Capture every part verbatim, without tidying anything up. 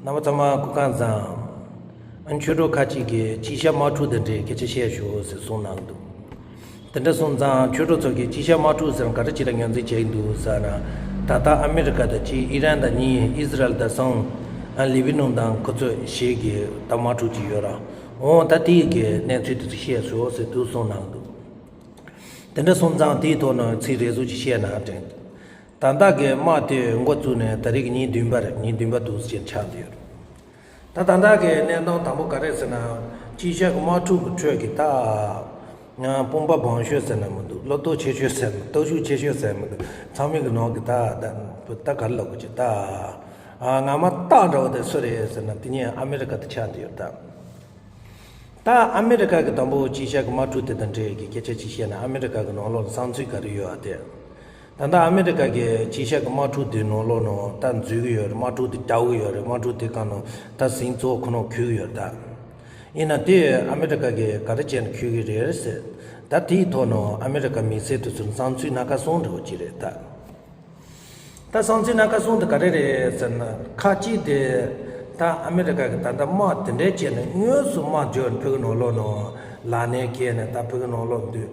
རྣམ་པ་ཚང་མ་སྐུ་ཁམས་བཟང་། ཨ་ནི་ཆོས་གྲོགས་ཁ་ཅིག་གིས་དཀྱིལ་ཤག་དམག་འཁྲུག་དེ་འདྲའི་སྐད་ཆ་བཤད་ཤོག་ཟེར་གསུངས་གནང་འདུག་དེ་འདྲ་སོང་ཙང་ཆོས་གྲོགས་ཚོ་གིས་དཀྱིལ་ཤག་དམག་འཁྲུག་ཟེར་ན་ག་རེ་ཅིག་ལ་ངོས་འཛིན་བྱེད་ཀྱི་འདུག་ཟེར་ན། ད་ལྟ་ཨ་མི་རི་ཀ་དང་གཅིག་ཨི་རན་དང་གཉིས། ཨི་ཟི་རལ་དང་གསུམ། ཨ་ལི་བི་ནུང་དང་ཁོ་ཚོ་བཞི་གི་ད་དམག་འཁྲུག་ཅིག་ཡོད་ར། འོ་ད་དེའི་གི་གནས་ཚུལ་དེ་ཚོ་བཤད་ཤོག་ཟེར་དུས་གསུངས་གནང་འདུག་དེ་འདྲ་སོང་ཙང་དེའི་ཐོག་ནས་ཚིག་རེ་ཟུང་ཅིག་བཤད་ན་དྲན། ད་ལྟ་གི་དམག་དེ་འགོ་བཙུགས་ནས་ད་རེས་ཀྱི་ཉིན་བདུན་པ་རེད། ཉིན་བདུན་པ་འདུག་ཟེར་ཆགས་བསྡད་ཡོད་རེད། ད་ད་ལྟ་གི་གནས་སྟངས་དང་པོ་ག་རེ་ཟེར་ན། དཀྱིལ་ཤག་གི་དམག་འཁྲུག་གི་ཁྲོད་ཀྱི་ད་དཔུང་པ་བང་ཤོས་ཟེར་ན་མི་འདུག་བློ་སྟོབས་ཆེ་ཤོས་ཟེར་ན། སྟོབས་ཤུགས་ཆེ་ཤོས་ཟེར་མི་འདུག་ཚང་མའི་གི་ནང་གི་ད་ད་ད་ག་རེ་ལབ་དགོས་ཀྱི། ད་ཨ་ངོ་མ་སྟག་འདྲ་བོ་དེ་སུ་རེད་ཟེར་ན། དེ་ཉིད་ཨ་མི་རི་ཀ་དེ་ཆགས་བསྡད་ཡོད་རེད་ད། ད་ཨ་མི་རི་ཀ་གི་དང་པོ་དཀྱིལ་ཤག་གི་དམག་འཁྲུག་དེ་དང་འབྲེལ་གྱི་སྐད་ཆ་ཅིག་བཤད་ན། ཨ་མི་རི་ཀ་གི་ནང་ལོགས་ལ་བསམ་ཚུལ་ག་རེ་ཡོད་ཨ་དེ། ད་ལྟ་ཨ་མི་རི་ཀ་གི་དཀྱིལ་ཤག་གི་དམག་འཁྲུག་དེའི་ནང་ལོགས་ནང་ད་འཛུལ་གི་ཡོད་རེད། དམག་འཁྲུག་དེ་རྒྱག་གི་ཡོད་རེད། དམག་འཁྲུག་དེ་སྒང་ནང་ད་ཟིང་ཚོགས་ཁོ་ན་འཁོལ་གི་ཡོད་རེད་ད། ཡིན་ན་དེ་ཨ་མི་རི་ཀ་གིས་ག་རེ་བྱས་ནས་འཁོལ་གི་རེད་ཟེར། ད་དེའི་ཐོག་ནང་ཨ་མི་རི་ཀ་མི་སེར་དེ་ཚོར་བསམ་ཚུལ་སྣ་ཁ་གསུམ་འདྲ་བོ་ཅིག་རེད་ད། ད་བསམ་ཚུལ་སྣ་ཁ་གསུམ་དེ་ག་རེ་རེད་ཟེར་ན། ཁ་ཅིག་དེ་ད་ཨ་མི་རི་ཀ་གི་ད་ལྟ་དམག་དེ་འདྲའི་བྱས་ནས་དངོས་སུ་དམག་འཇོག་ནས་ཕུ་གུ་ནང་ལོགས་ནང་ལག་ནས་ཁྱེར་ནས་ད་ཕུ་གུ་ནང་ལོགས་འདུག་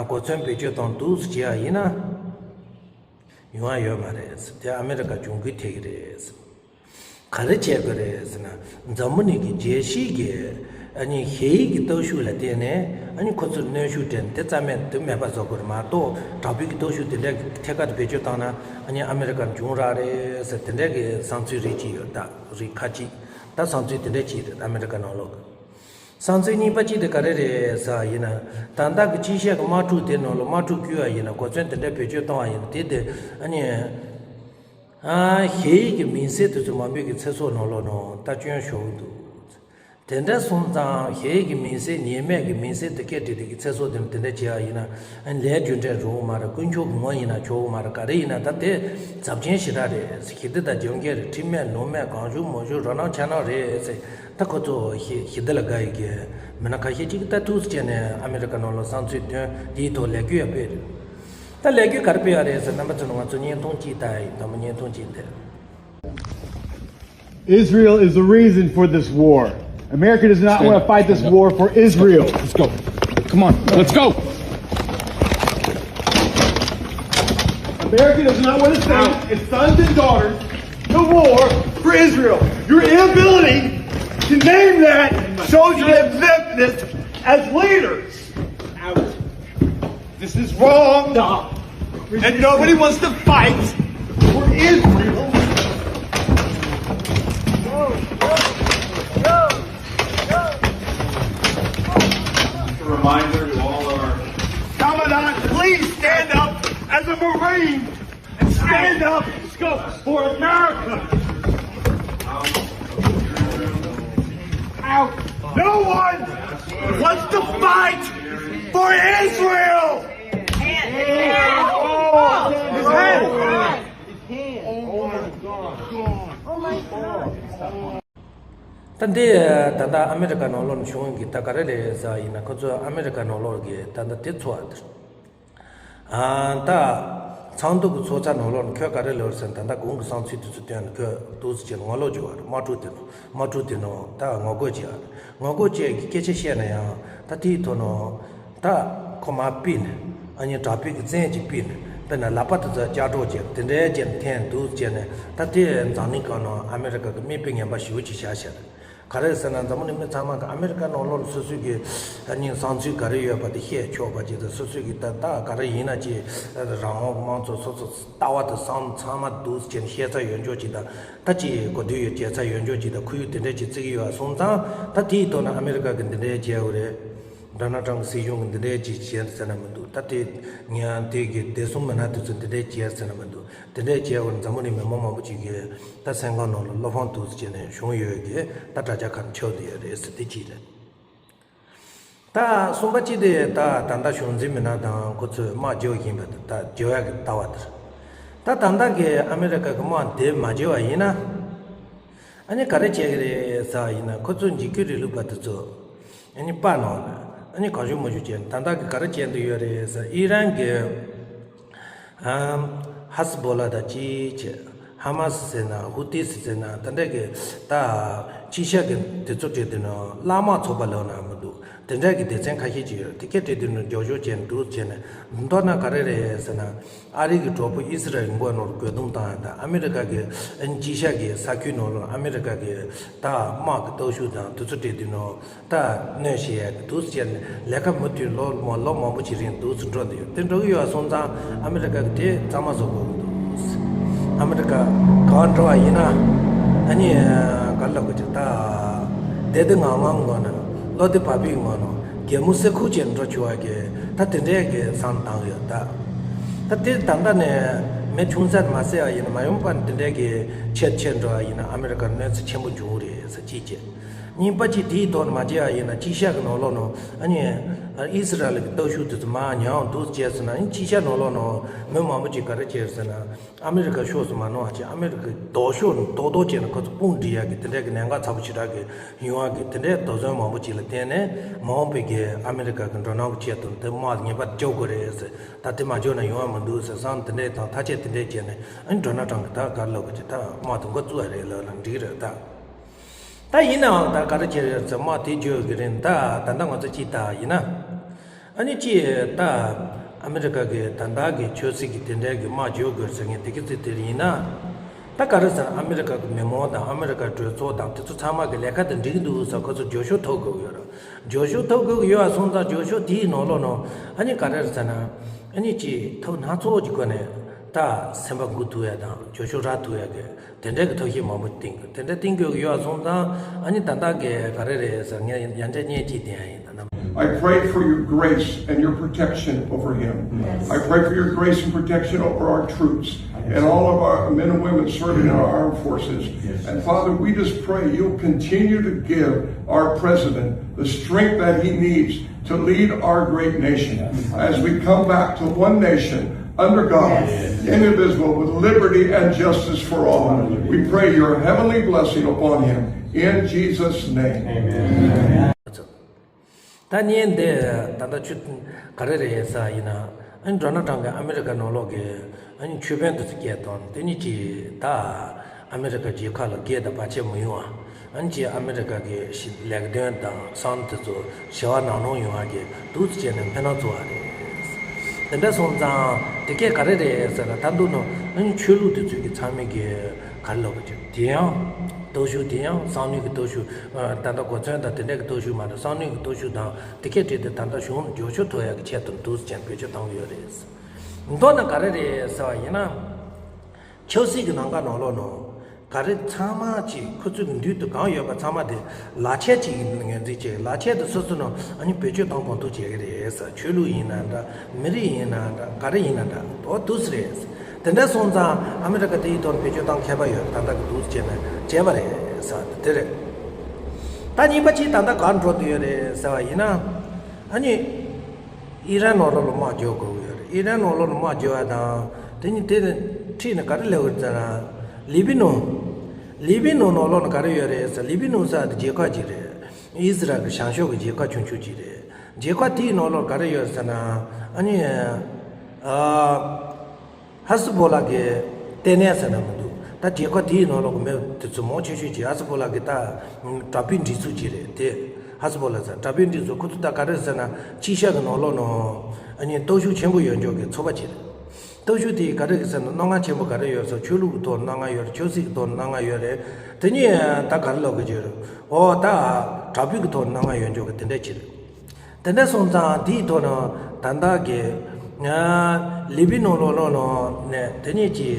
གོ་མཚོན་བེད་སྤྱོད་བཏང་འདུག་ཟེར་བྱས་ཡིན་ན། ཡོང་ཡ་ཡོད་མ་རེད་ཟེར། དེ་ཨ་མི་རི་ཀ་གྱོང་གུད་ཐེབས་ཀྱི་རེད་ཟེར། ག་རེ་བྱས་དགོས་རེད་ཟེར་ན། འཛམ་བུ་གླིང་གི་རྒྱལ་སྤྱིའི་གི་ཨ་ནི་ཞི་བའི་གི་སྟོབས་ཤུགས་ལ་བརྟེན་ནས་ཨ་ནི་ཁོ་ཚོར་གནོན་ཤུགས་སྤྲད་ནས་དེ་རྩ་མེད་དུ་མེད་པ་བཟོ་དགོས་རེད་མ་གཏོགས། དྲག་པོའི་གི་སྟོབས་ཤུགས་དེ་འདྲ་གི་ཐད་ཀར་དུ་བེད་སྤྱོད་བཏང་ན་ཨ་ནི་ཨ་མི་རི་ཀར་གྱོང་རག་རེད་ཟེར། དེ་འདྲ་གི་བསམ་ཚུལ་རེ་གཅིག་ཡོད། ད་རིགས་ཁ་ཅིག་ད་བསམ་ཚུལ་དེ་འདྲ་གཅིག་རེད། ཨ་མི་རི་ཀ་ནང་ལོགས་གི། བསམ་ཚུལ་གཉིས་པ་གཅིག་དེ་ག་རེ་རེད་ཟེར་བ་ཡིན་ན། ད་ལྟ་གི་དཀྱིལ་ཤག་གི་དམག་འཁྲུག་དེ་ནང་ལ་དམག་འཁྲུག་བསྐྱུར་བ་ཡིན་ན། གོ་མཚོན་དེ་འདྲ་བེད་སྤྱོད་བཏང་བ་ཡིན་ན། དེ་དེ་ཨ་ནི་ཨ་ཞི་བའི་གི་མི་སེར་དེ་ཚོ་མང་པོའི་གི་ཚེ་སྲོག་ནང་ལོགས་ནང་ད་སྐྱོན་ཤོར་གི་འདུག་དེ་འདྲ་སོང་ཙང་ཞི་བའི་གི་མི་སེར་ཉེས་མེད་ཀྱི་མི་སེར་དེ་སྐད་བྲིས་དེ་གི་ཚེ་སྲོག་དེ་དེ་འདྲ་བྱས་པ་ཡིན་ན། ཨ་ནི་ལས་རྒྱུ་འབྲས་རག་གི་མ་རེད། དཀོན་མཆོག་གི་ངོ་ཡིན་ན་ཆོག་གི་མ་རེད། ག་རེ་ཡིན་ན་ད་དེ་ཚབས་ཆེན་ཞེ་དྲག་རེད། ཞི་བདེ་དང་རྒྱབ་འགལ་རེད། ཁྲིམས་མེད་ལུགས་མེད། གང་བྱུང་མང་བྱུང་རང་སྣང་ཆ་སྣང་རེད་ཟེར། ད་ཁོ་ཚོ་ཞི་ཞི་བདེ་ལ་དགའ་ཡི་གི་མི་སྣ་ཁ་ཤས་ཅིག་ད་ཐུགས་སུ་བྱས་ནས་ཨ་མི་རི་ཀ་ནང་ལ་བསམ་ཚུལ་བཏོན། དེའི་ཐོག་ལས་འགུལ་ཡང་སྤེལ་རེད། ད་ལས་འགུལ་ག་རེ་སྤེལ་ཡ་རེད་ཟེར། རྣམ་པ་ཚོ་ནས་ང་ཚོ་བརྙན་ཐུང་ཅིག་ལྟ་ཡ་ཡིན། དང་པོ་བརྙན་ཐུང་ཅིག་འདི། Israel is the reason for this war. America does not want to fight this war for Israel. Let's go. Come on. Let's go. America does not want to send its sons and daughters to war for Israel. Your inability to name that shows your ineptness as leaders. This is wrong. And nobody wants to fight for Israel. A reminder to all our Commandant, please stand up as a Marine and stand up for America. No one wants to fight for Israel. ད་འདི་ད་ལྟ་ཨ་མི་རི་ཀ་ནང་ལོགས་ནས་བྱུང་གི་ད་ག་རེ་རེད་ཟེར་ཡིན་ན། ཁོ་ཚོ་ཨ་མི་རི་ཀ་ནང་ལོགས་ཀྱི་ད་ལྟ་དེ་ཚོ་ཨ་དེ། ཨ་ད་ཚོགས་འདུ་གི་ཚོགས་ཚ་ནང་ལོགས་ནས་ཁོས་ག་རེ་ལབ་ཟེར་ན། ད་ལྟ་གོང་གི་བསམ་ཚུལ་དེ་ཚོ་བཏོན་ནས་ཁོས་འདུག་སེ་བྱས་ནས་ངོ་ལོག་བྱས་པ་རེད། དམག་འཁྲུག་དེ་ནང་དམག་འཁྲུག་དེ་ནང་ད་ངོ་རྒོལ་བྱས་པ་རེད། ངོ་རྒོལ་བྱས་ཀྱི་སྐད་ཆ་བཤད་ན་ཡང་ད་དེའི་ཐོག་ནང་ད་ཁོ་མར་ཕུད་ནས་ཨ་ནི་དྲག་པོའི་གི་བཙན་གྱིས་ཕུད་ནས། དཔེར་ན་ལག་པ་དེ་ཚོ་ལྕགས་སྒྲོག་བྱས་དེ་འདྲའི་བྱས་ནས་འཐེན་འདུག་བྱས་ནས། ད་དེ་འཛམ་གླིང་སྒང་ནང་ཨ་མི་རི་ཀ་གི་མིག་དཔེ་ངན་པ་ཞེ་པོ་ཅིག་བཞག་བཞག་རེད། ག་རེ་ཟེར་ན། འཛམ་བུ་གླིང་མི་ཚང་མ་གི་ཨ་མི་རི་ཀ་ནང་ལོགས་ལ་སོ་སོའི་གི་ཨ་ནི་བསམ་ཚུལ་ག་རེ་ཡོད་པ་དེ་བཤད་ཆོག་པ་ཅིག་དང་། སོ་སོའི་གི་ད་ད་ག་རེ་ཡིན་ན་ཅིག་རང་དབང་གི་དམངས་གཙོ་སོ་སོ་ལྟ་བ་དང་བསམ་ཚང་མ་འདུག་སེ་བྱས་ནས་བཤད་ས་ཡོད་འཇོག་ཅིག་དང་། ད་ཅིག་གོ་དུས་ཡོད་བྱེད་ས་ཡོད་འཇོག་ཅིག་དང་། ཁོར་ཡུག་དེ་འདྲ་ཅིག་བརྩི་གི་ཡོད་པ་སོང་ཙང་། ད་དེའི་ཐོག་ནས་ཨ་མི་རི་ཀ་གི་འདི་འདྲའི་བྱས་ཡོད་རེད། ཌོ་ནལ་ཊམ་གི་སྲིད་གཞུང་གི་འདི་འདྲའི་ཅིག་བྱས་ཟེར་ན་མི་འདུག་ད་དེ་ངས་དེ་གི་བདེ་སྲུང་མི་སྣ་དེ་ཚོ་འདི་འདྲའི་བྱས་ཟེར་ན་མི་འདུག་དེ་འདྲའི་བྱས་པར་འཛམ་བུ་གླིང་མི་མང་མང་པོ་ཅིག་གིས་ད་སེམས་ཁམས་ནང་ལ་བློ་ཕམ་འདུག་ཟེར་ནས་བྱུང་ཡོད་ཀྱི། ད་དྲ་རྒྱ་ཁག་ནས་ཁྱབ་བསྡད་ཡོད་རེད་ཟེར། དེ་གཅིག་རེད། ད་གསུམ་པ་གཅིག་དེ་ད་ད་ལྟ་གཞུང་འཛིན་མི་སྣ་དང་ཁོ་ཚོས་དམག་རྒྱག་བཞིན་པ་དེ། ད་རྒྱག་ཡག་གི་ལྟ་བ་དེ་རེད། ད་ད་ལྟ་གི་ཨ་མི་རི་ཀ་གི་དམག་དེ་མ་རྒྱག་པ་ཡིན་ན། ཨ་ནི་ག་རེ་བྱེད་ཀྱི་རེད་ཟེར་བ་ཡིན་ན། ཁོ་ཚོ་འཇིགས་སྐུལ་རིང་ལུགས་པ་དེ་ཚོ་ཨ་ནི་པ་ནང་ལ་ཨ་ནི་གང་བྱུང་མང་བྱུང་བྱས་ནས། ད་ལྟ་གི་ག་རེ་བྱེད་འདོད་ཡོད་རེད་ཟེར། ཨི་རན་གྱི་ཨམ་ཧ་སི་བྷོ་ལ་དང་གཅིག་བྱས། ཧ་མ་སི་ཟེར་ན་ཧུ་ཏི་སི་ཟེར་ན་དེ་འདྲ་གི་ད་ཅི་ཤ་གི་དེ་ཚོ་བྲིས་དུས་ནོ་བླ་མ་ཚོགས་པ་ལོ་ན་མི་འདུག་དེ་འདྲ་གི་སྡེ་ཚན་ཁ་ཤས་ཅིག་ཡོད་རེད། དེ་གས་བྲིས་དུས་ནོ་རྒྱབ་སྐྱོར་བྱས་ནས་འདུག་བྱས་ནས་མདོར་ན་ག་རེ་རེད་ཟེར་ན། ཨ་རི་གི་གྲོགས་པོ་ཨི་སི་རལ་མགོ་ནོར་རྒོལ་རྡུང་བཏང་ཡ་དང་ཨ་མི་རི་ཀ་གི་ཨ་ནི་ཅི་ཤ་གི་ས་ཁུལ་ནོར་ལ་ཨ་མི་རི་ཀ་གི་ད་དམག་གི་སྟོབས་ཤུགས་དང་དེ་ཚོ་བྲིས་དུས་ནོ། ད་གནོད་བྱེད་ཡ་གི་འདུག་སེ་བྱས་ནས་ལས་ཀ་མུ་མཐུད་ལོ་མ་ལོ་མང་པོ་ཅིག་རིང་འདུག་སེ་འགྲོ་འདི་ཡོད། དེ་འགྲོ་གི་ཡོད་སོང་ཙང་ཨ་མི་རི་ཀ་གི་དེ་གཙང་མ་བཟོ་དགོས་ཀྱི་འདུག་ཨ་མི་རི་ཀ་གང་འགྲོ་བ་ཡིན་ན་ཨ་ནི་ག་ལ་གོ་ཅིག་ད་དེ་དེ་ངང་ངང་ངོ་ན་ལོ་དེ་བ་བིག་ངོ་ན་རྒྱལ་མོ་སེ་ཁུག་ཅན་འགྲོ་ཆུ་བ་གི་ད་དེ་འདྲའི་གི་བསམ་བཏང་ཡོད་ད། ད་དེ་ད་ལྟ་ནས་མི་ཆུང་ཚད་མ་བསད་བ་ཡིན་ན་མ་ཡོང་པ་དེ་འདྲའི་གི་ཆེད་ཆེད་འགྲོ་བ་ཡིན་ན་ཨ་མི་རི་ཀ་གནོད་འཚེ་ཆེན་པོ་འབྱུང་གི་རེད་ཟེར་གཅིག་བྱས། གཉིས་པ་གཅིག་དེའི་ཐོག་ནས་མ་བྱས་ཡ་ཡིན་ན་ཅི་ཤ་གི་ནང་ལོགས་ནང་ཨ་ནི་ཨི་སི་རལ་གི་སྟོབས་ཤུགས་དེ་ཚོ་མར་ཉམས་འདུག་བྱས་ཟེར་ན་ཨ་ནི་ཅི་ཤ་ནང་ལོགས་ནང་མི་མང་པོ་ཅིག་ག་རེ་བྱས་ཟེར་ན་ཨ་མི་རི་ཀ་ཕྱོགས་སུ་མ་གནང་བ་བྱས་ཨ་མི་རི་ཀའི་ལྡོག་ཕྱོགས་ནས་ལྡོག་ལྡོག་བྱས་ནས་ཁོ་ཚོ་དཔུང་སྒྲིག་ཡ་གི་དེ་འདྲའི་གི་ཉེན་ཁ་ཚ་པོ་ཞེ་དྲག་གི་ཡོང་བ་གི་དེ་འདྲའི་དོགས་ཟོན་མང་པོ་ཅིག་ལ་བརྟེན་ནས་མ་འོངས་པའི་གི་ཨ་མི་རི་ཀ་གི་འགྲོ་སྣང་གི་ཆེད་དུ་དེ་དམག་ངེས་པར་རྒྱག་དགོས་རེད་ཟེར། ད་དེ་མ་འཇོག་ན་ཡོང་བ་མི་འདུག་ཟེར་བསམ་དེ་འདྲས་དང་ཐག་བཅད་དེ་འདྲས་བྱས་ནས་ཨ་ནི་ཌོ་ནལ་ཊམ་གྱིས་ད་ག་རེ་ལབ་དགོས་ཀྱི་ད་དམག་དེ་འགོ་བཙུགས་ཡ་རེད་ལབ་ན་འགྲིག་རེད་ད། ད་ཡིན་ནའང་ད་ག་རེ་བྱས་རེད་ཟེར་དམག་དེ་འཇོག་གི་རེད་ད་ད་ལྟ་ང་ཚོ་ཅིག་ད་ཡིན་ན། ཨ་ནི་ཅིག་ད་ཨ་མི་རི་ཀ་གི་ད་ལྟ་གི་ཆབ་སྲིད་ཀྱི་དེ་འདྲས་གི་དམག་འཇོག་དགོས་ཟེར་མཁན་དེ་གི་ཚིག་དེ་ཡིན་ན། ད་ག་རེ་ཟེར་ཨ་མི་རི་ཀ་གི་མི་མང་དང་ཨ་མི་རི་ཀ་གྲོས་ཚོགས་དང་དེ་ཚོ་ཚང་མ་གི་ལས་ཀ་དེ་འགྲིག་གི་འདུག་ཟེར་ཁོ་ཚོ་རྒྱབ་སྐྱོར་ཐོབ་དགོས་ཀྱི་ཡོད་རེད། རྒྱབ་སྐྱོར་ཐོབ་དགོས་ཀྱི་ཡོད་པ་སོང་ཙང་རྒྱབ་སྐྱོར་དེའི་ནང་ལོགས་ནང་ཨ་ནི་ག་རེ་རེད་ཟེར་ན། ཨ་ནི་ཅིག་ཐབས་སྣ་ཚོགས་ཀྱི་སྒོ་ནས་ད་སེམས་པ་འགུག་ཐུབ་ཡ་དང་རྒྱབ་སྐྱོར་རག་ཐུབ་ཡ་གི་དེ་འདྲའི་གི་ཐབས་ཤེས་མང་པོ་བཏིང་དགོས་དེ་འདྲ་བཏིང་དགོས་ཀྱི་ཡོད་པ་སོང་ཙང་ཨ་ནི་ད་ལྟ་གི་ག་རེ་རེད་ཟེར་ངས་ཡ་འདྲ་བརྙན་ཅིག་བསྟན་ཡ་ཡིན་ད་ནམ། I pray for your grace and your protection over him. I pray for your grace and protection over our troops and all of our men and women serving in our armed forces. And Father, we just pray you'll continue to give our president the strength that he needs to lead our great nation as we come back to one nation under God, indivisible, with liberty and justice for all. We pray your heavenly blessing upon him in Jesus' name. Amen. ད་བརྙན་འདི་ད་ལྟ་ཆུ་ག་རེ་རེད་ཟེར་ཡིན་ན་ཨ་ནི་ཌོ་ནལ་ཊམ་གྱིས་ཨ་མི་རི་ཀ་ནང་ལོགས་ཀྱི་ཨ་ནི་ཆོས་དཔོན་དེ་ཚོ་སྐད་བཏང་དེ་ནི་ཅིག་ད་ཨ་མི་རི་ཀ་རྒྱལ་ཁབ་ལ་སྐད་དང་བར་ཆད་མི་ཡོང་བ་ཨ་ནི་ཅིག་ཨ་མི་རི་ཀ་གི་ལས་དོན་དང་བསམ་དེ་ཚོ་བྱ་བ་ནང་ནང་ཡོང་བ་གི་འདུག་སེ་བྱས་ནས་སྨོན་ལམ་བཙུགས་པ་རེད། དེ་འདྲ་སོང་ཙང་དེ་སྐད་ག་རེ་རེད་ཟེར་ན་ད་འདུག་ནོ་ཨ་ནི་ཆོས་ལུགས་དེ་ཚོ་གི་ཚང་མས་གི་ག་རེ་ལབ་དགོས་ཀྱི་དེ་ཡང་སྟོབས་ཤུགས་དེ་ཡང་བསམ་བློའི་གི་སྟོབས་ཤུགས་ད་ལྟ་གོ་མཚོན་དང་དེ་འདྲ་གི་སྟོབས་ཤུགས་མ་རེད་བསམ་བློའི་གི་སྟོབས་ཤུགས་དང་དེ་སྐད་བྲིས་ཏེ་ད་ལྟ་གཞུང་རྒྱབ་སྐྱོར་ཐོབ་ཡག་གི་ཆེད་དུ་འདུག་ཅན་བེད་སྤྱོད་བཏང་གི་ཡོད་རེད། མདོར་ན་ག་རེ་རེད་ཟེར་བ་ཡིན་ན། ཆབ་སྲིད་ཀྱི་ནང་ག་ནང་ལོགས་ནང་ག་རེ་ཚང་མ་ཅིག་ཁོ་ཚོའི་མདུན་དུ་གང་ཡོད་པ་ཚང་མ་དེ་ལག་ཆས་ཅིག་ངོས་འཛིན་བྱེད་ལག་ཆས་དེ་སོ་སོ་ནང་ཨ་ནི་བེད་སྤྱོད་གཏོང་གང་ཐུབ་བྱེད་ཀྱི་རེད་ཟེར་ཆོས་ལུགས་ཡིན་ན་འདྲ་མི་རིགས་ཡིན་ན་འདྲ་ག་རེ་ཡིན་ན་འདྲ་འོ་འདུག་སེ་རེད། དེ་འདྲ་སོང་ཙང་ཨ་མི་རི་ཀ་དེའི་ཐོག་ནས་བེད་སྤྱོད་བཏང་མཁས་པ་ཡོད་ད་ལྟ་གི་འདུག་བྱས་ནས་བྱས་པ་རེད་ཟེར་དེ་རེད། ད་གཉིས་པ་གཅིག་ད་ལྟ་གར་འགྲོ་འདོད་ཡོད་རེད་ཟེར་བ་ཡིན་ན་ཨ་ནི། ཨི་རན་ནང་ལོགས་ལ་དམག་རྒྱག་དགོས་ཀྱི་ཡོད་རེད། ཨི་རན་ནང་ལོགས་ལ་དམག་རྒྱག་ཡ་དང་དེ་ནི་དེ་ནི་ཁྲིད་ནས་ག་རེ་ལབ་ཀྱི་ཟེར་ན། ལི་བི་ནོ། ལི་བི་ནོ་ནང་ལོགས་ལ་ག་རེ་ཡོད་རེད་ཟེར་ལི་བི་ནོ་ཟེར་དེ་རྒྱལ་ཁབ་ཅིག་རེད། ཨི་ཟི་རལ་གྱི་བྱང་ཕྱོགས་ཀྱི་རྒྱལ་ཁབ་ཆུང་ཆུང་ཅིག་རེད། རྒྱལ་ཁབ་དེའི་ནང་ལོགས་ག་རེ་ཡོད་ཟེར་ན། ཨ་ནི། ཨ། ཧ་སི་བྷོ་ལ་གི་ལྟེ་གནས་ཟེར་ན་མི་འདུག་ད་རྒྱལ་ཁབ་དེའི་ནང་ལོགས་ཀྱི་མི་དེ་ཚོ་མང་ཆེ་ཤོས་ཀྱིས་ཧ་སི་བྷོ་ལ་གི་ད་དྲག་པོའི་སྒྲིག་འཛུགས་ཅིག་རེད་དེ། ཧ་སི་བྷོ་ལ་ཟེར་དྲག་པོའི་སྒྲིག་འཛུགས་ཁོ་ཚོ་ད་ག་རེ་ཟེར་ན་ཅི་ཤ་གི་ནང་ལོགས་ནང་ཨ་ནི་སྟོབས་ཤུགས་ཆེན་པོ་ཡོད་འཇོག་གི་ཚོགས་པ་ཅིག་རེད། སྟོབས་ཤུགས་དེ་ག་རེ་གི་ཟེར་ན་སྣ་ཁ་ཆེན་པོ་ག་རེ་ཡོད་ཟེར་ཆོས་ལུགས་ཀྱི་ཐོག་སྣ་ཁ་ཡོད་རེད། ཆབ་སྲིད་ཀྱི་ཐོག་སྣ་ཁ་ཡོད་རེད། དེ་གཉིས་ད་ག་རེ་ལབ་དགོས་ཀྱི་རེད། འོ་ད་དྲག་པོའི་གི་ཐོག་སྣ་ཁ་ཡོད་འཇོག་གི་དེ་འདྲ་ཅིག་རེད། དེ་འདྲ་སོང་ཙང་དེའི་ཐོག་ནས་ད་ལྟ་གི་ལི་བི་ནོ་ལོ་ལོ་ལོ་ནས་དེ་ཉིད་ཀྱི་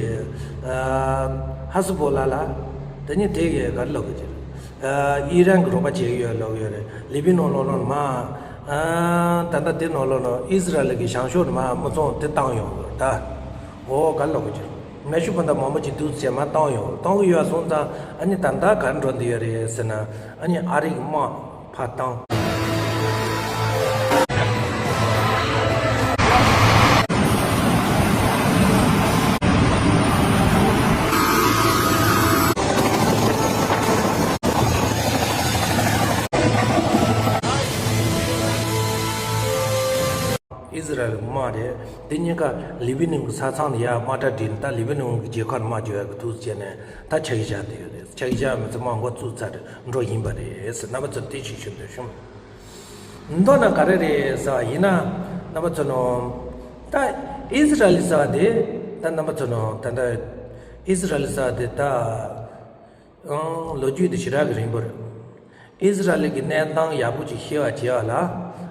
ཧ་སི་བྷོ་ལ་ལ་དེ་ཉིད་དེ་གི་ག་རེ་ལབ་དགོས་ཀྱི་རེད། ཨི་རན་གི་རོགས་པ་བྱེད་ཀྱི་ཡོད་ལབ་ཀྱི་ཡོད་རེད། ལི་བི་ནོ་ལོ་ལོ་ནས་མར་ད་ལྟ་དེ་ནོ་ལོ་ལོ་ཨི་ཟི་རལ་གི་བྱང་ཕྱོགས་ནས་མར་དམག་ཚོགས་དེ་བཏང་ཡོང་གི་རེད་ད། འོ་ག་རེ་ལབ་དགོས་ཀྱི་རེད། མེ་ཤུགས་འཕུར་མདའ་མང་པོ་ཅིག་འདུག་ཟེར་མར་བཏང་ཡོང་བཏང་གི་ཡོད་སོང་ཙང་ཨ་ནི་ད་ལྟ་ག་རེ་འགྲོ་འདི་ཡོད་རེད་ཟེར་ན་ཨ་ནི་ཨ་རིའི་དམག་ཕར་བཏང་། ཨི་ ཨིས་ར་ཨེལ་གྱི་དམག་རེད། དེ་གཉིས་ཀ་ལི་བི་ནོན་གྱི་ས་མཚམས་ལ་ཡར་དམག་གྲ་སྒྲིལ་ནས། ད་ལི་བི་ནོན་གྱི་རྒྱལ་ཁབ་ལ་དམག་རྒྱག་ཡག་གི་འདུག་བྱས་ནས་ད་ཆ་ཤས་བཞག་བསྡད་ཡོད་རེད། ཆ་ཤས་བཞག་མི་ཚེ་དམག་འགོ་བཙུགས་ཚར་འགྲོ་བཞིན་པ་རེད་ཟེར། རྣམ་པ་ཚོར་དེ་ཞིག་ཞུ་འདོད་བྱུང་། མདོར་ན་ག་རེ་རེད་ཟེར་བ་ཡིན་ན། རྣམ་པ་ཚོ་ནོ། ད་ཨིས་ར་ཨེལ་ཟེར་བ་དེ། ད་རྣམ་པ་ཚོ་ནོ། ད་ད་ཨིས་ར་ཨེལ་ཟེར་བ་དེ་ད། ཨང་། ལོ་རྒྱུས་དེ་ཞེ་དྲག་གི་རིང་པོ་རེད། ཨིས་ར་ཨེལ་གྱི་གནས་སྟངས་ཡག་པོ་ཅིག་ཤེས་པ་བྱེད་པ་ལ།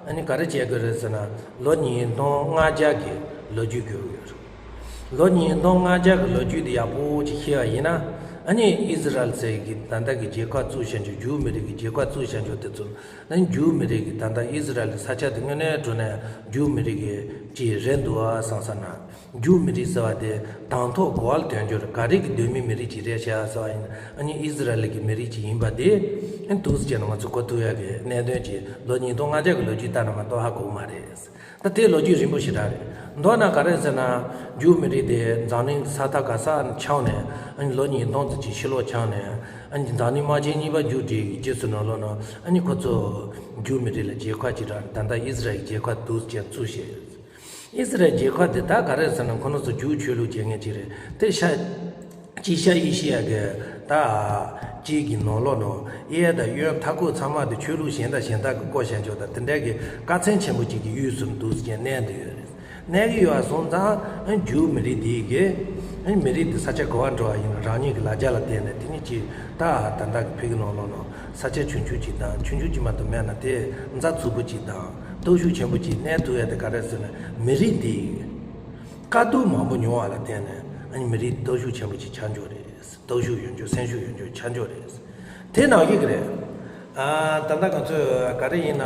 ཨ་ནི་ག་རེ་བྱེད་དགོས་རེད་ཟེར་ན། ལོ་ཉིས་སྟོང་ལྔ་བརྒྱ་གི་ལོ་རྒྱུས་དགོས་ཀྱི་ཡོད་རེད། ལོ་ཉིས་སྟོང་ལྔ་བརྒྱ་གི་ལོ་རྒྱུས་དེ་ཡག་པོ་ཅིག་ཤེས་པ་ཡིན་ན། ཨ་ནི་ཨིས་ར་ཨེལ་ཟེར་གྱི་ད་ལྟ་གི་རྒྱལ་ཁབ་བཙུགས་བཞག་རྒྱུ། ཇུའུ་མི་རིགས་ཀྱི་རྒྱལ་ཁབ་བཙུགས་བཞག་རྒྱུ་དེ་ཚོ། ཨ་ནི་ཇུའུ་མི་རིགས་ཀྱི་ད་ལྟ་ཨིས་ར་ཨེལ་གྱི་ས་ཆ་དེ་དངོས་གནས་དྲང་གནས་ཇུའུ་མི་རིགས་ཀྱི་ཅིག་རེད་འདུག་ཨ་བསམ་བསམ་ན། ཇུའུ་མི་རིགས་ཟེར་བ་དེ་དང་ཐོག་གོ་བ་ལ་ཐོན་རྒྱུ་རེད། ག་རེ་གི་གདོད་མའི་མི་རིགས་ཅིག་རེད་ཤག་ཟེར་བ་ཡིན་ན། ཨ་ནི་ཨིས་ར་ཨེལ་གྱི་མི་རིགས་ཅིག་ཡིན་པ་དེ། ཨ་ནི་འདུག་སེ་བྱས་ན་ང་ཚོ་གོ་ཐུབ་ཡག་གི་གནད་དོན་ཅིག་ལོ་ཉིས་སྟོང་ལྔ་བརྒྱ་གི་ལོ་རྒྱུས་ལྟར་ན་མ་གཏོགས་ཧ་གོ་གི་མ་རེད། ད་དེ་ལོ་རྒྱུས་རིང་པོ་ཞེ་དྲག་རེད། མདོར་ན་ག་རེ་ཟེར་ན། ཇུའུ་མི་རིགས་དེ་འཛམ་གླིང་ས་མཐའ་ག་ས་ནས་འཁྱམས་ནས། ཨ་ནི་ལོ་ཉིས་སྟོང་ཙམ་ཅིག་ཕྱི་ལོགས་འཁྱམས་ནས། ཨ་ནི་འཛམ་གླིང་དམག་ཆེན་གཉིས་པ་མཇུག་སྒྲིལ་གྱི་རྗེས་སུ་ནང་ལོགས་ནང་། ཨ་ནི་ཁོ་ཚོ་ཇུའུ་མི་རིགས་ལ་རྒྱལ་ཁབ་ཅིག་རག་ནས། ད་ལྟ་ཨིས་ར་ཨེལ་རྒྱལ་ཁབ་འདུག་སེ་བྱས་བཙུགས་བཞག་ཨིས་ར་ཨེལ་རྒྱལ་ཁབ་དེ་ད་ག་རེ་ཟེར་ན། ཁོ་རང་ཚོ་ཇུའུ་ཆོས་ལུགས་སྦྱང་མཁན་ཅིག་རེད། དེ་ཤ། ཅིག་ཤ་ཨེ་ཤི་ཡ་གི་ད་ཅིག་གི་ནང་ལོགས་ནང་། གཡས་དང་གཡོན་མཐའ་འཁོར་ཚང་མ་དེ་ཆོས་ལུགས་གཞན་དང་གཞན་དག་གིས་བསྐོར་བཞག་ཆོག་ད་དེ་འདྲ་གི་དཀའ་ཚེགས་ཆེན་པོ་ཅིག་གི་དབུས་སུ་འདུག་སེ་བྱས་གནས་བསྡད་ཡོད་རེད། གནས་ཀྱི་ཡོད་པ་སོང་ཙང་། ཨ་ནི་ཇུའུ་མི་རིགས་དེ་གིས། ཨ་ནི་མི་རིགས་དེ་ས་ཆ་ག་པར་འགྲོ་བ་ཡིན་ན། རང་ཉིད་ཀྱི་ལ་རྒྱ་ལ་བརྟེན་ནས། དེ་ནི་ཅིག་ད་ད་ལྟ་གི་ཕ་གི་ནང་ལོགས་ནང་ས་ཆ་ཆུང་ཆུང་ཅིག་དང་། ཆུང་ཆུང་ཅིག་མ་གཏོགས་མེད་ན། དེ་རྩ་ཚུགས་པོ་ཅིག་དང་སྟོབས་ཤུགས་ཆེན་པོ་ཅིག་གནས་ཐུབ་ཡ་དེ་ག་རེ་ཟེར་ན། མི་རིགས་དེ་དཀའ་སྡུག་མང་པོ་མྱོང་བ་ལ་བརྟེན་ནས། ཨ་ནི་མི་རིགས་སྟོབས་ཤུགས་ཆེན་པོ་ཅིག་ཆགས་འགྱོ་རེད། སྟོབས་ཤུགས་ཡོད་རྒྱུ། སེམས་ཤུགས་ཡོད་རྒྱུ་ཆགས་འགྱོ་རེད། དེ་ནང་བཞིན་གྱི་རེད། ཨ། ད་ལྟ་ང་ཚོས་ག་རེ་ཡིན་ན།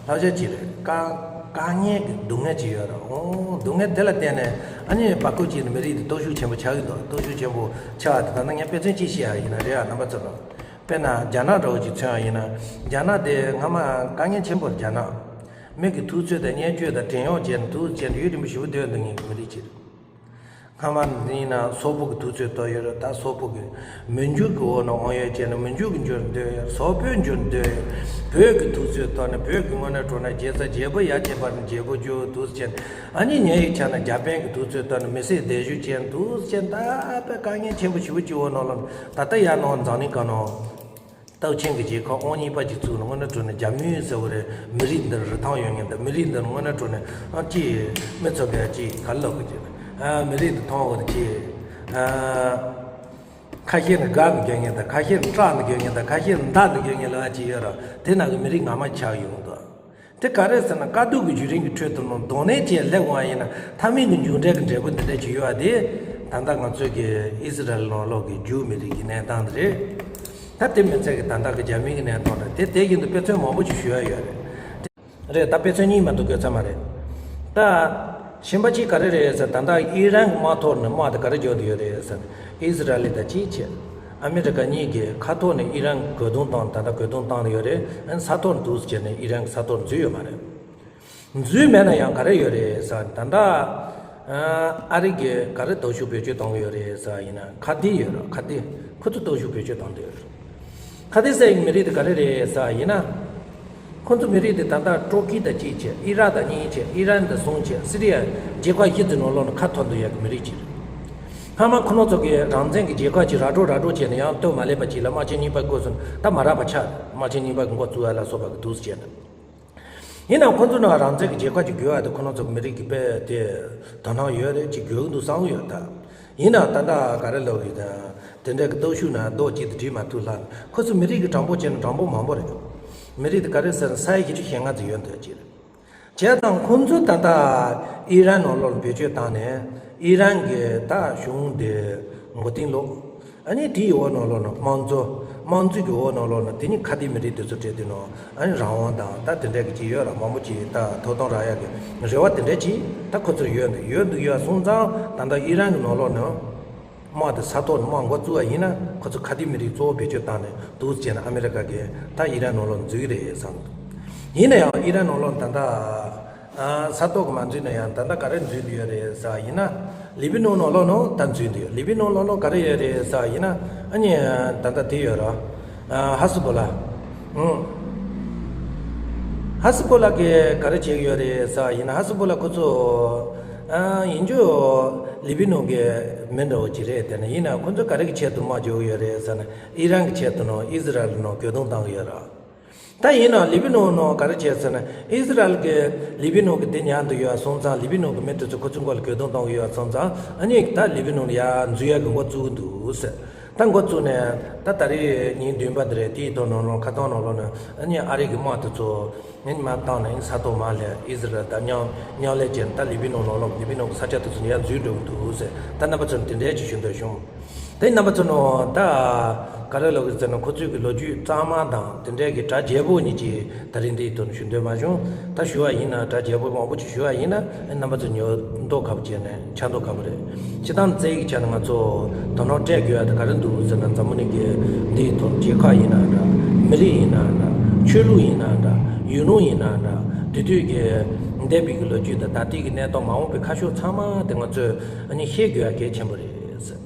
བསླབ་བྱ་ཅིག་རེད། དཀའ་དཀའ་ངལ་གྱི་སྡུག་བསྔལ་ཅིག་ཡོད་རེད། འོ། སྡུག་བསྔལ་དེ་ལ་བརྟེན་ནས། ཨ་ནི་བར་སྐབས་ཅིག་ནས་མི་རིགས་དེ་སྟོབས་ཤུགས་ཆེན་པོ་ཆགས་ཀྱི་འདུག་སྟོབས་ཤུགས་ཆེན་པོ་ཆགས་པ་དེ། ད་ལྟ་ངས་དཔེ་མཚོན་ཅིག་བཤད་ཡ་ཡིན་ན། རེད་ཨ། རྣམ་པ་ཚོ་ལ། དཔེར་ན་རྒྱ་ནག་འདྲ་བོ་ཅིག་མཚོན་ཡ་ཡིན་ན། རྒྱ་ནག་དེ་སྔ་མ་དཀའ་ངལ་ཆེན་པོ་རེད། རྒྱ་ནག་མི་གི་ཐུབ་ཚོད་དང་བརྙས་བཅོས་དང་བྲན་གཡོག་བྱས་ནས། འདུག་སེ་བྱས་ནས་ཡུན་རིང་པོ་ཞེ་པོ་སྡོད་འདུག་མཁན་གྱི་མི་རིགས་ཅིག་རེད། སྔ་མ་ཡིན་ན་སོག་པོ་གི་ཐུབ་ཚོད་ཐོབ་ཡོད་རེད། ད་སོག་པོ་གི་མི་འཇུག་གི་འོག་ནས་དབང་ཡོད་བྱས་ནས། མི་འཇུག་གི་འཇུག་འདོད་ཡོད། སོག་པོའི་འཇུག་འདོད་ཡོད། བོད་ཀྱི་ཐུབ་ཚོད་ཐོབ་ནས། བོད་ཀྱི་དངོས་གནས་དྲང་གནས་རྒྱལ་ས་བརྗེ་པོ་ཡར་བྱས་པ་ནས། བརྗེ་པོ་འཇུག་འདུག་སེ་བྱས་ནས། ཨ་ནི་ཉེ་བའི་ཆར་ནས་རྒྱ་དཔོན་གྱི་ཐུབ་ཚོད་ཐོབ་ནས། མི་སེར་སྡུག་ཤོས་བྱས་འདུག་སེ་བྱས་ནས། ད་དཔེ་དཀའ་ངལ་ཆེན་པོ་ཞེ་པོ་ཅིག་འོག་ནང་ལ། ད་ལྟ་ཡར་ནང་འཛམ་གླིང་སྒང་ནང་སྟོབས་ཆེན་གྱི་རྒྱལ་ཁབ་ཨང་གཉིས་པ་ཅིག་བཙུགས་ན། དངོས་གནས་དྲང་གནས་རྒྱ་མི་ཟེར་བ་རེད། མི་རིགས་འདི་རུ་རིན་ཐང་ཡོད་མཁན་དང་། མི་རིགས་འདི་རུ་དངོས་གནས་དྲང་གནས། ཨ། ཅིག་མི་ཚོ་གིས་ཅིག་ག་རེ་ལབ་དགོས་ཀྱི། ཨ། མི་རིགས་འདི་མཐོང་བ་རེད། ཅིག་ཨ། ཁ་ཤས་ནི་དགའ་ནས་སྡོད་མཁན་དང་། ཁ་ཤས་ནི་སྐྲག་ནས་སྡོད་མཁན་དང་། ཁ་ཤས་ནི་འདར་ནས་སྡོད་མཁན་ལབ་ཡ་ཅིག་ཡོད་རེད། དེ་ནང་གི་མི་རིགས་ངོ་མ་ཆགས་ཡོང་གི་འདུག་དེ་ག་རེ་ཟེར་ན། དཀའ་སྡུག་གི་བརྒྱུད་རིམ་གྱི་ཁྲོད་དུ་ནང་གདོང་ལེན་བྱས་སླེབས་འོང་བ་ཡིན་ན། མཐའ་མའི་གི་མཇུག་འབྲས་ཀྱི་འབྲས་བུ་འདི་འདྲ་ཅིག་ཡོད་པ་དེ། ད་ལྟ་ང་ཚོའི་གི་ཨི་སི་རལ་ནང་ལོགས་ཀྱི་ཇུའུ་མི་རིགས་ཀྱི་གནས་སྟངས་དེ་རེད། ད་དེ་མི་ཚད་ཀྱི་ད་ལྟ་གི་རྒྱ་མི་གི་གནས་སྟངས་རེད། དེ་དེ་བཞིན་དུ་དཔེ་མཚོན་མང་པོ་ཞིག་ཞུ་ཡ་ཡོད་རེད། རེད། ད་དཔེ་མཚོན་གཉིས་མ་གཏོགས་དགོས་ཚོད་མ་རེད། ད་གཞན་པ་གཅིག་ག་རེ་རེད་ཟེར། ད་ལྟ་ཨི་རན་གྱི་དམག་ཐོར་ནས་དམག་དེ་ག་རེ་འཇོག་འདོད་ཡོད་རེད་ཟེར། ཨི་སི་རལ་དང་གཅིག་བྱས། ཨ་མི་རི་ཀ་གཉིས་ཀྱིས་མཁའ་ཐོག་ནས་ཨི་རན་རྒོལ་རྡུང་བཏང་། ད་ལྟ་རྒོལ་རྡུང་བཏང་ཡོད་རེད། ཨ་ནི་ས་ཐོག་ནས་འདུག་སེ་བྱས་ནས་ཨི་རན་གྱི་ས་ཐོག་འཛུལ་ཡོད་མ་རེད། འཛུལ་མེད་ན་ཡང་ག་རེ་ཡོད་རེད་ཟེར། ད་ལྟ་ཨ་རི་གིས་ག་རེ་སྟོབས་ཤུགས་བེད་སྤྱོད་གཏོང་གི་ཡོད་རེད་ཟེར་ཡིན་ན། ཁ་ཏི་ཡོད་རེད། ཁ་ཏི། ཁོ་ཚོ་སྟོབས་ཤུགས་བེད་སྤྱོད་གཏོང་གི་ཡོད་རེད། ཁ་ཏི་ཟེར་ཡག་མི་རིགས་དེ་ག་རེ་རེད་ཟེར་ཡིན་ན། ཁོ་ཚོ་མི་རིགས་དེ་ད་ལྟ་ཏུར་ཀི་དང་གཅིག་བྱས། ཨི་རག་དང་གཉིས་བྱས། ཨི་རན་དང་གསུམ་བྱས། སི་རི་ཡ། རྒྱལ་ཁབ་བཞི་དེ་ནང་ལོགས་ནས་ཁ་འཐོར་འདུག་ཡག་གི་མི་རིགས་ཅིག་རེད། སྔ་མ་ཁོ་རང་ཚོ་གིས་རང་བཙན་གྱི་རྒྱལ་ཁབ་ཅིག་རག་འགྲོ་རག་འགྲོ་བྱས་ནས། ཡང་སྟོབས་མ་ལེགས་པ་ཅིག་ལ་དམག་ཆེན་གཉིས་པ་བསྐོར་སོང་ན། ད་མ་རག་པ་ཆགས། དམག་ཆེན་གཉིས་པ་གི་འགོ་བཙུགས་ཡ་ལ་སོགས་པ་གི་འདུག་སེ་བྱས་ནས། ཡིན་ནའང་ཁོ་ཚོ་ནང་རང་བཙན་གྱི་རྒྱལ་ཁབ་ཅིག་དགོས་པ་དེ་ཁོ་རང་ཚོ་གི་མི་རིགས་ཀྱི་དཔེ་དེ་དོ་སྣང་ཡོད་རེད། ཅིག་དགོས་ཀྱི་འདུག་བསམ་གྱི་ཡོད་ད། ཡིན་ནའང་ད་ལྟ་ག་རེ་ལབ་ཡོད་ད། དེ་འདྲ་གི་སྟོབས་ཤུགས་ནང་རྡོག་གཅིག་ཏུ་སྒྲིལ་མ་ཐུབ་ལ། ཁོ་ཚོ་མི་རིགས་ཀྱི་གྲངས་འབོར་བྱས་ན་གྲངས་འབོར་མང་པོ་རེད། མི་རིགས་དེ་ག་རེ་ཟེར་ན། ས་ཡ་བཞི་བཅུ་ཞེ་ལྔ་ཙམ་ཡོད་འདུག་ཅིག་རེད། བྱས་ཙང་ཁོང་ཚོས་ད་ལྟ་ཨི་རན་ནང་ལོགས་ལ་བེད་སྤྱོད་བཏང་ནས། ཨི་རན་གྱི་ད་གཞུང་དེ་མགོ་རྟིང་སློག་ཨ་ནི་དེའི་འོག་ནང་ལོགས་ན་དམངས་གཙོ། དམངས་གཙོ་གི་འོག་ནང་ལོགས་ན་དེ་ནི་ཁ་ཏི་མི་རིགས་དེ་ཚོ་གྲས་དེ་ནང་། ཨ་ནི་རང་དབང་དང་ད་དེ་འདྲ་གི་ཅིག་ཡོད་ར། མང་པོ་ཅིག་ད་ཐོབ་ཐང་རག་ཡག་གི་རེ་བ་དེ་འདྲ་ཅིག་ད་ཁོ་ཚོར་ཡོད་འདུག་ཡོད་འདུག་ཡོད་སོང་ཙང་། ད་ལྟ་ཨི་རན་གྱི་ནང་ལོགས་ནང་དམག་དེ་ས་ཐོག་ནས་དམག་འགོ་བཙུགས་པ་ཡིན་ན། ཁོ་ཚོ་ཁ་ཏི་མི་རིགས་གཙོ་བོ་བེད་སྤྱོད་བཏང་ནས་འདུག་སེ་བྱས་ན། ཨ་མི་རི་ཀ་གིས་ད་ཨི་རན་ནང་ལོགས་འཛུལ་གྱི་རེད་བསམ་འདུག་ཡིན་ན་ཡང་ཨི་རན་ནང་ལོགས་ད་ལྟ་ཨ་ས་ཐོག་གི་མ་འཛུལ་ན་ཡང་། ད་ལྟ་ག་རེ་འཛུལ་བསྡད་ཡོད་རེད་ཟེར་བ་ཡིན་ན། ལི་བི་ནོན་ནང་ལོགས་ནང་ད་འཛུལ་བསྡད་ཡོད། ལི་བི་ནོན་ནང་ལོགས་ནང་ག་རེ་ཡོད་རེད་ཟེར་བ་ཡིན་ན། ཨ་ནི་ད་ལྟ་དེ་ཡོད་ར། ཨ་ཧ་སི་བྷོ་ལ། ཨང་། ཧ་སི་པོ་ལ་གིས་ག་རེ་བྱེད་ཀྱི་ཡོད་རེད་ཟེར་ཡིན་ན། ཧ་སི་པོ་ལ་ཁོ་ཚོ་ཨ་ཡིན་རྒྱུ་ལི་བི་ནོན་གྱི་མི་འདྲ་བོ་ཅིག་རེད། དེ་ནས་ཡིན་ན་ཁོ་ཚོ་ག་རེ་གི་ཆེད་དུ་དམག་རྒྱག་གི་ཡོད་རེད་ཟེར་ན། ཨི་རན་གྱི་ཆེད་དུ་ནོ་ཨི་ཟི་རལ་ནོ་གྱོད་དོན་བཏང་གི་ཡོད་རེད། ད་ཡིན་ན་ལི་བི་ནོན་ནོ་ག་རེ་བྱས་ཟེར་ན། ཨི་ཟི་རལ་གྱིས་ལི་བི་ནོན་གྱི་དེ་ཉར་དུ་ཡོད་སོང་ཙང་། ལི་བི་ནོན་གྱི་མི་དེ་ཚོ་ཁོ་ཚོའི་སྐོར་ལ་གྱོད་དོན་བཏང་གི་ཡོད་སོང་ཙང་། ཨ་ནི་ད་ལི་བི་ནོན་ལ་ཡར་འཛུལ་ཡག་གི་འགོ་བཙུགས་ཀྱི་འདུག་ཟེར། ད་འགོ་བཙུགས་ནས་ད་ད་རེས་ཉིན་བདུན་པ་དེ་རེད། དེའི་ཐོག་ནང་ལོགས་ཁ་སང་ནང་ལོགས་ནས་ཨ་ནི་ཨ་རི་གི་དམག་དེ་ཚོ་ཨ་ནི་མར་བཏང་ནས་ས་ཐོག་མར་སླེབས། ཨི་ཟི་རལ་དང་མཉམ་མཉམ་ལས་བྱས་ནས། ད་ལི་བི་ནོན་ནང་ལོགས་ལི་བི་ནོན་གྱི་ས་ཆ་དེ་ཚོ་ནས་ཡར་འཛུལ་འགྲོ་གི་འདུག་ཟེར། ད་རྣམ་པ་ཚོར་དེ་འདྲའི་ཅིག་ཞུ་འདོད་བྱུང་། དེ་རྣམ་པ་ཚོ་ནོ་ད་ག་རེ་ལབ་དགོས་ཟེར་ན། ཁོ་ཚོའི་གི་ལོ་རྒྱུས་གཙང་མ་དང་དེ་འདྲའི་གི་གྲ་རྒྱས་པོ་གཉིས་ཀྱི་ད་རིང་འདིའི་ཐོག་ནས་ཞུ་འདོད་མ་བྱུང་། ད་ཞུ་བ་ཡིན་ན། གྲ་རྒྱས་པོ་མང་པོ་ཅིག་ཞུ་བ་ཡིན་ན། རྣམ་པ་ཚོ་ཉོ་མདོག་ཁ་པོ་བྱས་ནས་ཆགས་མདོག་ཁ་པོ་རེད། སྤྱིར་བཏང་རྩ་བའི་ཆ་ནས་ང་ཚོ་ད་ནོར་སྤྲད་དགོས་ཡ་དེ་ག་རེ་འདུག་ཟེར་ན། འཛམ་བུ་གླིང་གི་འདིའི་ཐོག་རྒྱལ་ཁབ་ཡིན་ན་འདྲ། མི་རིགས་ཡིན་ན་འདྲ། ཆོས་ལུགས་ཡིན་ན་འདྲ། ཡུལ་ལུང་ཡིན་ན་འདྲ། དེ་དུས་ཀྱི་འདས་པའི་གི་ལོ་རྒྱུས་དང་ད་ལྟའི་གི་གནས་སྟངས་མ་འོངས་པའི་ཁ་ཕྱོགས་ཚང་མ་དེ་ང་ཚོས་ཨ་ནི་ཤེས་དགོས་ཡ་གལ་ཆེན་པོ་རེད་ཟེར།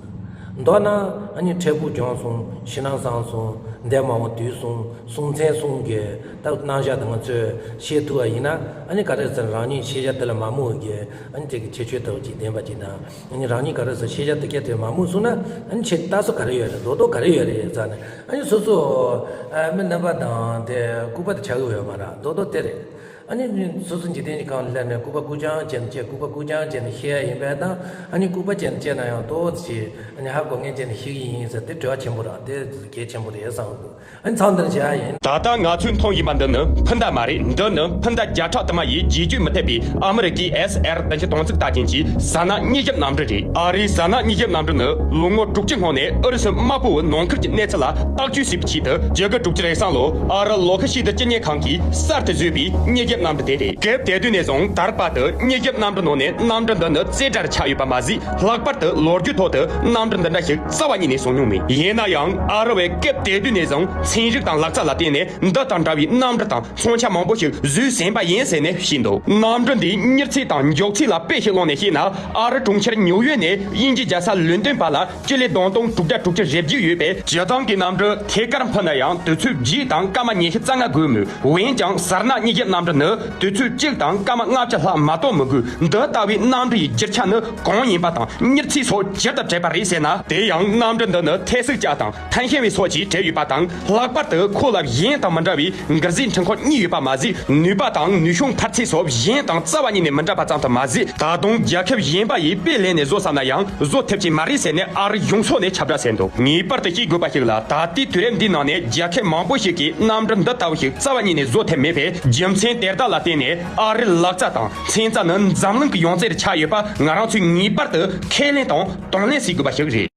མདོར་ན་ཨ་ནི་འཕྲལ་ཕུགས་འབྱུང་གསུམ། ཕྱི་ནང་གསང་གསུམ། འདས་མ་འོངས་དུས་གསུམ། གསུམ་ཚན་གསུམ་གྱི་ད་རྣམ་གཞག་དེ་ང་ཚོས་ཤེས་ཐུབ་པ་ཡིན་ན། ཨ་ནི་ག་རེ་ཟེར། རང་ཉིད་ཤེས་བྱ་དེ་ལ་མ་རྨོངས་ཀྱི་ཨ་ནི་དེ་གི་ཁྱད་ཆོས་ལྟ་བུ་ཅིག་ལྡན་པ་ཅིག་དང་། ཨ་ནི་རང་ཉིད་ག་རེ་ཟེར། ཤེས་བྱ་དེ་ག་དེ་མ་རྨོངས་སོང་ན། ཨ་ནི་ཆེད་ལྟ་ས་ག་རེ་ཡོད་རེད། རྡོག་རྡོག་ག་རེ་ཡོད་རེད་ཟེར་ནས། ཨ་ནི་སོ་སོ་ཨ་མི་རྣམ་པ་དང་དེ་སྐུད་པ་དེ་ཆགས་ཀྱི་ཡོད་མ་རེད། རྡོག་རྡོག་དེ་རེད། ཨ་ནི་སོ་སོ་འཇིག་རྟེན་གྱི་སྒང་ལ་སླེབས་ནས་སྐུད་པ་སྐུ་རྐྱང་བྱས་ནས་བྱས། སྐུད་པ་སྐུ་རྐྱང་བྱས་ནས་བཤད་ཡ་ཡིན་པས་དང་། ཨ་ནི་སྐུད་པ་བྱས་ནས་བཤད་ན་ཡང་ཏོག་ཙམ་ཅིག་ཨ་ནི་ཧ་གོ་མཁན་བྱས་ནས་བཤད་ཀྱི་ཡིན་ཟེར། དེ་འབྲེལ་བ་ཆེན་པོ་རེད། དེ་གལ་ཆེན་པོ་རེད་བསམ་གི་འདུག། ཨ་ནི་མཚམས་འདིར་བྱས་ཡ་ཡིན། ད་ལྟ་ང་ཚོས་མཐོང་བཞིན་པ་འདི་ནི་འཕུར་མདའ་མ་རེད། འདི་ནི་འཕུར་མདའ་བརྒྱ་ཕྲག་དུ་མ་ཡིས་བརྗེ་བཅོས་མི་ཐེབས་པའི་ཨ་མི་རི་ཀའི་ཨེས་ཨེར་བདུན་ཅུ་དོན་གཅིག་ད་ཅན་གྱི་ཟ་ནག་མྱུལ་ཞིབ་གནམ་གྲུ་རེད། ཨ་རིའི་ཟ་ནག་མྱུལ་ཞིབ་གནམ་གྲུ་ནི་ལོ་ངོ་དྲུག་ཅུ་སྔོན་ནས་ཨུ་རུ་སུ་དམག་དཔུང་གི་ནང་ཁུལ་གྱི་གནས་ཚུལ་ལ་བརྟག་དཔྱད་བྱེད་པའི་ཆེད་དུ། བཅུ་དགུ་དྲུག་ཅུ་རེ་གསུམ་ལོར་ཨ་རི་ལོ་ཁ་ཤས་དུ་སྤྱི་གཉེར་ཁང་གིས་གསར་དུ་བཟོས་པའི་མྱུལ་ཞིབ་གནམ་གྲུ་དེ་རེད། སྐབས་དེ་དུས་ནས་བཟུང་ད་བར་དུ་མྱུལ་ཞིབ་གནམ་གྲུ་ནང་ནས་གནམ་གྲུ་འདི་ནི་རྩེ་གྲས་ཆགས་ཡོད་པ་མ་ཟད། ལྷག་པར་དུ་ལོ་རྒྱུས་ཐོག་ཏུ་གནམ་གྲུ་འདི་འདྲ་ཞིག་རྩ་བ་ཉིད་ནས་བཟོ་མྱོང་མེད། ཡིན་ན་ཡང་ཨ་རི་བས་སྐབས་དེ་དུས་ནས་བཟུང་ཚན་རིག་དང་ལག་རྩལ་ལ་བརྟེན་ནས་འདི་དང་འདྲ་བའི་གནམ་གྲུ་དང་མཚོན་ཆ་མང་པོ་ཞིག་བཟོས་ཟིན་པ་ཡིན་ཟེར་ནས་བཤད་འདུག། གནམ་གྲུ་འདིའི་མྱུར་ཚད་དང་མགྱོགས་ཚད་ལ་དཔེ་ཞིག་བླངས་ནས་བཤད་ན། ཨ་རི་གྲོང་ཁྱེར་ཉིའུ་ཡོག་ནས་དབྱིན་ཇིའི་རྒྱལ་ས་ལོན་ཏོན་བར་ལ་སྤྱི་ལེ་སྟོང་དང་དྲུག་བརྒྱ་དྲུག་ཅུ་རེ་བརྒྱད་ཡོད་པས། སྤྱིར་བཏང་གི་གནམ་གྲུ་ཐད་ཀར་འཕུར་ན་ཡང་དུས་ཚོད་བརྒྱད་དང་སྐར་མ་ཉི་ཤུ་རྩ་ལྔ་འགོར་མོད། འོན་ཀྱང་ཟ་ནག་མྱུལ་ཞིབ་གནམ་གྲུ་ནི་དུས་ཚོད་གཅིག་དང་སྐར་མ་ལྔ་བཅུ་ལྷག་མ་གཏོགས་མི་འགོར། འདི་ལྟ་བུའི་གནམ་གྲུ་ཡི་རྒྱུ་ཆ་ནི་གང་ཡིན་པ་དང་མྱུར་ཚད་སོགས་ཇི་ལྟར་བྲལ་བ་རེད་ཟེར་ན། དེ་ཡང་གནམ་གྲུ་འདི་ནི་ཐད་སུག་ལྕགས་དང་ཐན་ཤན་བེ་སོགས་ཀྱིས་བྲིས་ཡོད་པ་དང་། ལྷག་པར་དུ་ཁོ་ལ་གཞན་དང་མི་འདྲ་བའི་འགུལ་ཟས་འཕྲུལ་འཁོར་གཉིས་ཡོད་པ་མ་ཟད། ནུས་པ་དང་ནུས་ཤུགས་འཕར་ཚད་སོགས་གཞན་དང་རྩ་བ་ཉིད་ནས་མི་འདྲ་བ་ཙམ་དུ་མ་ཟད། ད་དུང་རྒྱལ་ཁབ་གཞན་པ་ཡིས་དཔེ་ལེན་ནས་བཟོ་བསམ་ན་ཡང་བཟོ་ཐུབ་ཀྱི་མ་རེད་ཟེར་ནས་ཨ་རི་གཞུང་ཕྱོགས་ནས་ཁྱབ་བསྒྲགས་བྱས་འདུག། ངེས་པར་དུ་ཤེས་དགོས་པ་ཞིག་ལ། ད་ལྟའི་དུས་རབས་འདིའི་ནང་ནས་རྒྱལ་ཁབ་མང་པོ་ཞིག་གིས་གནམ་གྲུ་འདི་ལྟ་བུ་ཞིག་རྩ་བ་ཉིད་ནས་བཟོ་ཐུབ་མེད་པས། རྒྱུ་མཚན་དེ་དག་ལ་བརྟེན་ནས་ཨ་རིའི་ལག་རྩལ་དང་ཚན་རྩལ་ནི་འཛམ་གླིང་གི་ཡང་རྩེར་ཆགས་ཡོད་པ་ང་རང་ཚོས་ངེས་པར་དུ་ཁས་ལེན་དང་དང་ལེན་བྱེད་དགོས་པ་ཞིག་རེད།